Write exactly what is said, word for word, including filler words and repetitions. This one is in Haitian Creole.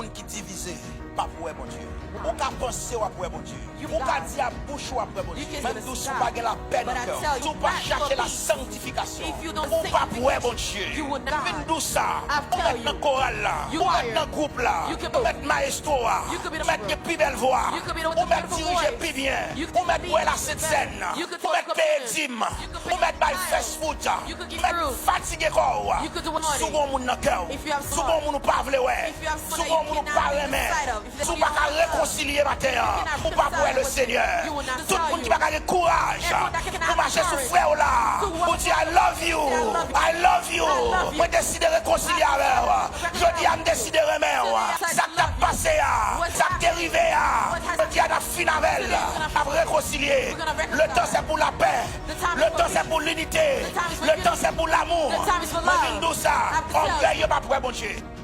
Moun ki divize p ap wè Bondye. Ou ka panse w ap wè Bondye. Ou ka di ak bouch ou w ap wè Bondye. Mwen di w, si w pa gen lapè nan kè w, si w pa chache la sanctification, ou p ap wè Bondye. Vin di w sa, ou mèt nan koral la, ou mèt nan gwoup la, ou mèt maestro a, ou mèt gen pi bèl vwa, ou mèt dirije pi byen, ou mèt bwè la sent sèn, ou mèt peye dim, ou mèt bay fast food, ou mèt fatige kò w. Si w gen yon moun nan kè w, si w gen yon moun ou pa vle wè, si w gen yon moun ou pa renmen, si w pa ka rekonsilye maten an, ou p ap wè le Senyè. Tout moun ki pa ka gen kouraj pou mache sou frè w la, pou di, "I love you, I love you, mwen deside rekonsilye avè w. Jodi a, m deside renmen w." Sa k t ap pase a, sa k te rive a, jodi a, n ap fin avè l, n ap rekonsilye. Le temps c'est pour la paix. Le temps c'est pour l'unité. Le temps c'est pour l'amour. Mwen vin di w sa, ògèy yo p ap wè Bondye.